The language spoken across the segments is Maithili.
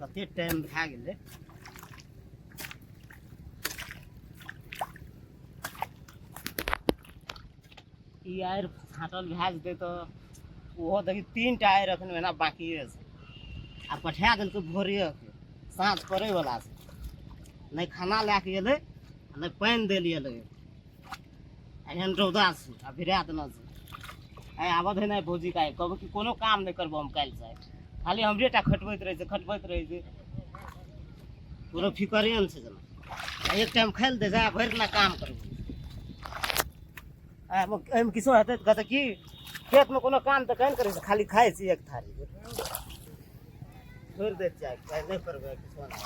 कते टाइम भए गेलै। ई आरि छाँटल भए जेतै तऽ ओहो देखी 3 टा आरि एखन एना बाकिए छै। आ पठा देलकै भोरेके, साँझ पड़ैवला छै। नहि खाना लए कऽ एलै आ नहि पानि दै लए एलै। एहन रौदा छै आ भिड़ा देना छै। आइ आबऽ दे नहि भौजीके, आइ कहबो कि कोनो काम नहि करबो हम काल्हिसँ। खाली हमरे टा खटबैत रहै छै, खटबैत रहै छै, कोनो फिकरे नहि छै जेना। आ एक टाइम खाइ लए दै छै आ भरि दिना काम करबो। आ एहिमे किछो हेतै तऽ कहतै कि खेतमे कोनो काम तऽ काहे ने करै छै, खाली खाइ छी एक थारी। छोड़ि दै छियै, आइ नहि करबै किछो नहि।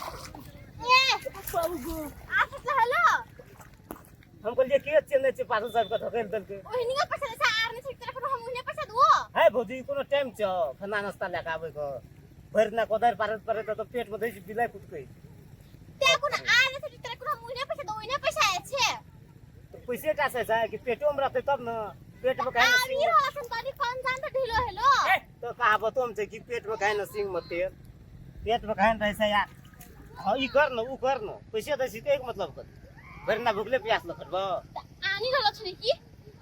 आप हेलो। हम कहलियै के छियै नहि छियै, पाछू सबके धकेल देलकै। ओहिनियो पैसा दै छै आर नहि छै तेरा कोनो, हम ओहिने पैसा दुओ। है भौजी, कोनो टाइम छै खाना नाश्ता लए कऽ आबै के? भरि दिना कोदारि पारैत पारैत तऽ पेटमे दै छै बिलाइ कुटकै। ते कोनो आर नहि छै तेरा कोनो, हम ओहिने पैसा दो, ओहिने पैसा छै। तऽ पैसे टा से छै कि पेटोमे रहतै तब ने? पेटमे काहे ने आबि सिंग रहल छन तनी कम जान तऽ ढिलो हेलो। तऽ कहावतोमे छै कि पेटमे काहे ने सिंगमे तेल, पेटमे काहे ने रहै छै यार। हँ, ई कर ने, ओ कर ने, पैसे दै छी तऽ एक मतलब कथी? भरि दिना भुखले प्यास लऽ खटबऽ। आनी रहल छलै की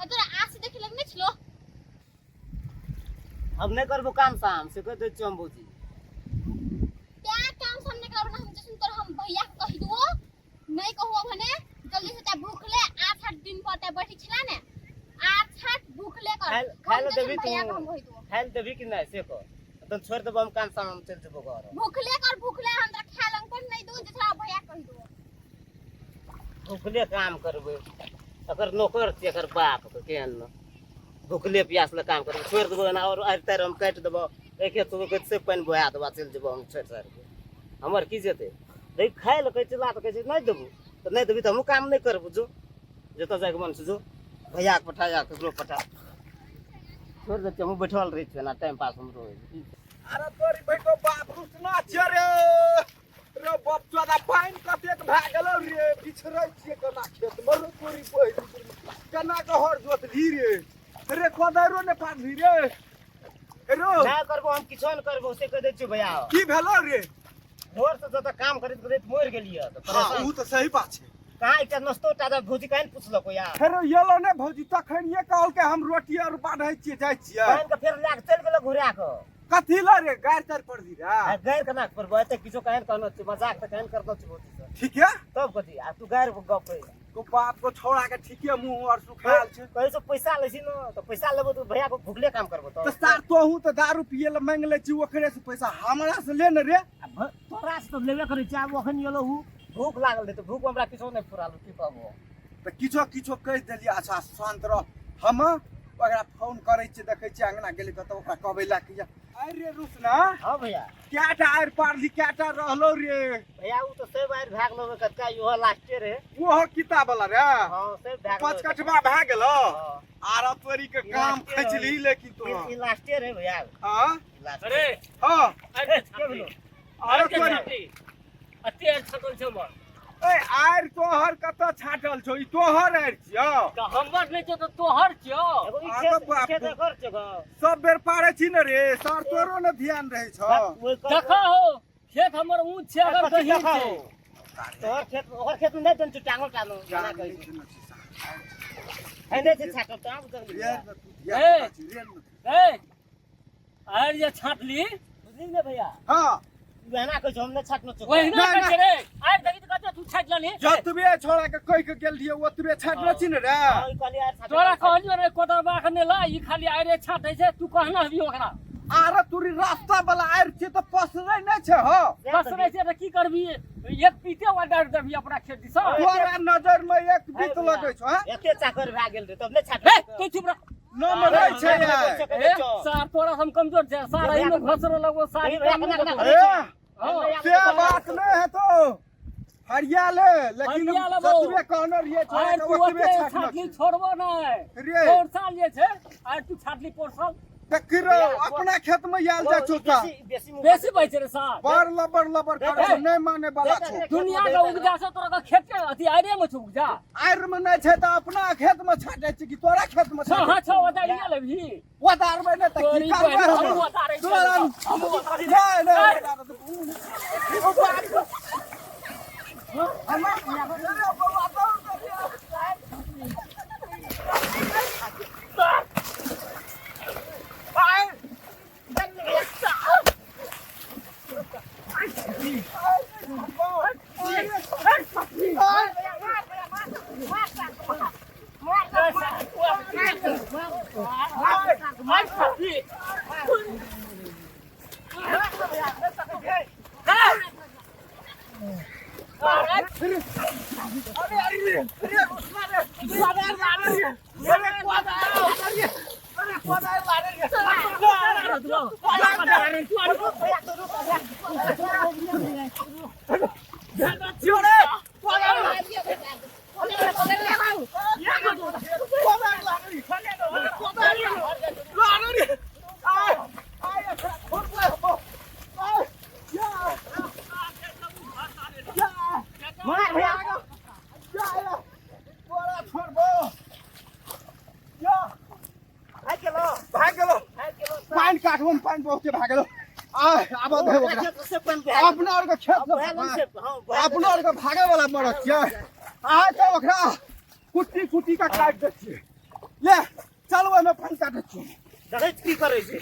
आ तोरा आसी देखे लगने छलो। हम नहि करबो काम साम से कहि दै छियौ हम भौजी। त्या काम सामने करब ना हम जसन तोर हम भैया के कहि दुओ नहीं कहू भने जल्दी से ता भूखले 8 8 दिन पर ता बैठी छला ने, 8 8 भूखले कर। खाइ हम लए जसन देबही भैया के तू? हम कहि दुओ। खाइ लए देबही कि नहि से कह, तहन छोड़ि देबो हम काम साम, हम चलि जेबो घर। भूखले कर, भूखले हम तोरा खाय लंग पर नहीं दू जसरा भैया के कहि दुओ। भुखले काम करबै? एकर नौकर छियै एकर बापके, केहन ने भुखले प्यास लए काम करबै? छोड़ि देबो एना आओर आरि तारि हम काटि देबो, एके सुबह से पानि बहा देबो, चलि जेबो हम छोड़ि छाड़ि कऽ। हमर की जेतै? देख, खाइ लए कहै छै, ला तऽ कहै छै नहि देबो। तऽ नहि देबही तऽ हमहूँ काम नहि करबो। जो, जतऽ जाइके मन छै जो, भैयाके पठा या ककरो पठा। छोड़ि दै छियै, हमहूँ बैठल रहै छियै एना, टाइम पास हमरो होइ छै। अरे तोरी भाई बाप रुसना छियै रे। रे बाप चोदा, पानि कतेक भए गेलौ रे, बिछड़ै छियै केना खेत मे रे। तोरी बहिन केना के हर जोतली रे? रे कोदारो ने पारली रे रो। नहि करबो हम, किछो नहि करबो से कहि दै छियौ भैया। की भेलौ रे? भोर से जतऽ काम करैत करैत मरि गेलियै तऽ हाँ परेशान। उ तऽ सही बात छै। कहाँ एकटा नाश्तो टा भौजी काहे ने पुछलको यार? फेरो एलो ने भौजी? तखन ये कहलकै हम रोटी आर बाढ़ै छियै, जाइ छियै। पानि के फेर लए कऽ चलि गेलो घुरा कऽ। कथी ला रे? गारि तारि पड़ली रे? आ गारि केना पड़बो? एते किछो काहे ने कहनो छै? मजाक तऽ काहे ने करनो छै भौजी से? ठीक है। तब कथी आ तू गारि गप कहै छी। को बाप को छोड़ा के ठीके मुंह और सुखायल छै। कहै छै पैसा लै छी ने, तऽ पैसा लेबो तऽ भैया के भुखले काम करबो तऽ तऽ सार तोहू तऽ दारू पिए ला मांगि लै छी ओकरे से पैसा, हमरा से ले ने रे। आ तोरा से तऽ लेबे करै छी। आब अखन एलौ हूँ, भूख लागल रहै तऽ भूख हमरा किछो नहि फुराल, की कहबो। तऽ किछो किछो कहि देलियै। अच्छा शान्त रह, हम ओकरा फोन करै छियै, देखै छियै अंगना गेलै कतऽ, ओकरा कहबै लए के। अरे रुसना। हाँ भैया। कएटा आरि पारली, कएटा रहलो रे? भैया, उ तऽ सब आरि भए गेलो, कतका इहो लास्टे रहे। ओहो किताब वाला रे? हाँ, सब भए गेलो। पचकठवा भए गेलो? हाँ। आर तोरी के काम लास्टे खैचली रहे। लेकिन तो ई लास्टे रहे भैया। हाँ। ई लास्टे। अरे। हाँ। अरे। के भेलो? अरे के तोरी। छाती अते आर छटल छै हमर। ए आरि तोहर कतऽ छाटल छौ? ई तोहर आरि छियौ? तऽ हमर नहि छौ तऽ तोहर छियौ। एगो ई आ खेत तऽ बाप खेत रे। एकर छै गो। सब बेर पारै छी ने रे सर, तोरो ने ध्यान रहै छौ। ओहि कर- देखा हो, खेत हमर ऊँच छै अगर कथी गहीर देखा छै। हो? तोहर खेत ओकर खेत में नहि देन छौ टांगो टांगो मना कहै छौ। है नहि छै छाटल तऽ आब जल्दी। रे ने तू धिया पुता छी, रे ने। A R J छाटली। बुझली ने भैया? हाँ। वहना कहै छौ हम नहि छाटनो छौ। ओहिना नहि, कहै छै रे, आर देखी तऽ कते तू छाटि लेलही। जतबे छोड़ा के कहि के गेल रहियै ओतबे छाटने छी ने रे। हाँ, ई कहलियै आर छाटल। तोरा कहलियो रे कोदरबा के नहि ला, ई खाली आरे छाटै छै, तू कहना हबी ओकरा। आरे तोरी रास्ता वाला आरि छियै तऽ पसरै नहि छै हौ। पसरै छै तऽ की करबी? एक पीते ऑर्डर देबी अपना खेत दिस। तोरा नजर मे एक बीत लगै छौ हँ? एते चाकर भए गेल रहे तब नहि हे छाटल। तू चुप रह। नम रहै छै यार। ए सार, तोरा हम कमजोर छै सार, एहिमे घसरो लगो सार। भैया, केना केना ए हँ। से बात नहि हेतौ, हरिया ले लेकिन हरिया लेबौ। जतबे कहने रहियै छोड़ा आर के तू ओतबे ओते छाटने छाटली छी। छोड़बो नहि। रे। पोर साल जे छै आर तू छाटली पोर साल। देखी रे, अपना खेत में आयल जाइ छौ तऽ बेसी बेसी मुँह बेसी बचै छै रे सार। बड़ लबर लबर करै छौ, नहि माने वाला छौ। दुनिया के उपजा से तोरा के खेत के अथी आरे मे छौ उपजा। आरि में नहि छै तऽ अपना खेत में छाटै छी कि तोरा खेत में छौ हाँ छाटै छौ ओता लेबही। ओतारबै नहि तऽ की तोरी करबै बहिन, हम? हमहूँ ओतारै छियै। तोरा हमहूँ ओतारै नहि नहि ओतारबै। ओ बाप रे। अरे बाबा, दौड़ दे रे। आय। पानि काटबो में पानि बहुते भए गेलो। आ आब दे ओकरा अपना और के खेत अपना और के भागे वाला मरद छियै। आ तऽ ओकरा कुट्टी कुट्टी के काटि दै छियै। ले चल, ओहिमे पानि काटै छियै। देखै छी की करै छै।